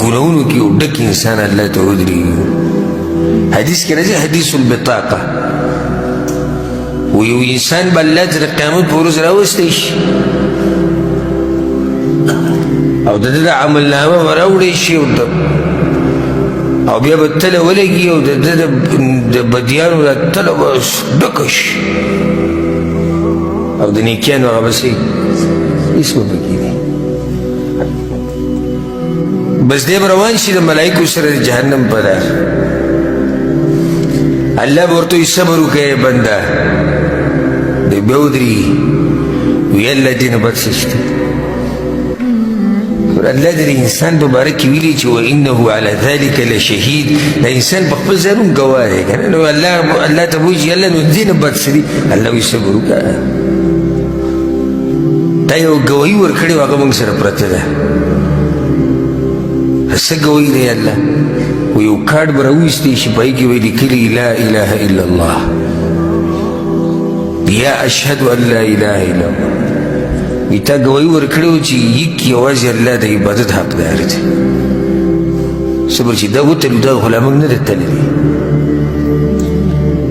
ګناهونو کې یو ډک انسان الله ته ودرېږي. حدیث کې راځي، حدیث البطاقه، و یو انسان به الله ته د قیامت په ورځ راوستی شي او د ده د عملنامه به راوړی شي او بیا به تله ولګي او د ده د بدیانو دا تله به ډکه شي او د نیکیانو هغه به څه هېڅ به پکې نه. بس دی به روان شي د ملایکو سره د جهنم په لار. الله به ورته وایي صبر وکړه بنده. دی بیا ودرېږي، وي الله دې نه بد څه شته. الله دې انسان په باره کې ویلي چې وانه علی ذلک لشهید. دا انسان په خپل ځان هم ګواه دی که نه. نو الله ته وایي چې الله نو دې نه بد څه دي. الله وایي صبر وکړه، تا یو ګواهي ورکړې وه، هغه موږ سره پرته ده. څه ګواهي دی؟ الله و یو کارډ به راویستی شي، په هغې کې به لیکلي لا اله الا الله یا اشهد ان لا اله الا الله. وي تا ګواهي ورکړې وه چې یک یوازې الله د عبادت حقدار دی. صبر چې دا وتلو، دا خو لا موږ نه دی تللی.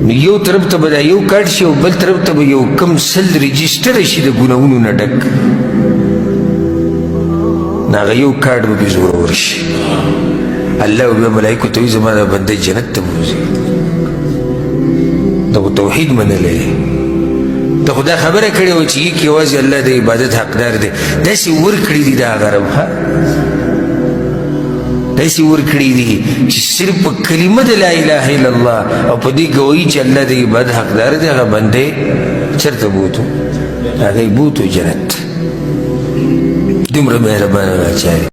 نو یو طرف ته به دا یو کارډ شي او بل طرف ته به یو کم 100 رجسټر شي د ګناهونو نه ډک، نو هغه یو کارډ به پرې زورور شي. الله به بیا ملایکو ته وایي زما دا بنده جنت ته بوځي، دا خو توحید منلی دی، ته خو دا خبره کړې وه چې یک یوازې الله د عبادت حقدار دی. داسې ورکړي دي دا هغه رب، ښه داسې ورکړي دي چې صرف په کلمه د لا اله الا الله او په دې ګواهي چې الله د عبادت حقدار دی، هغه بنده چېرته بوتو؟ هغه یې بوتو جنت. دومره مهربانه باچا دی.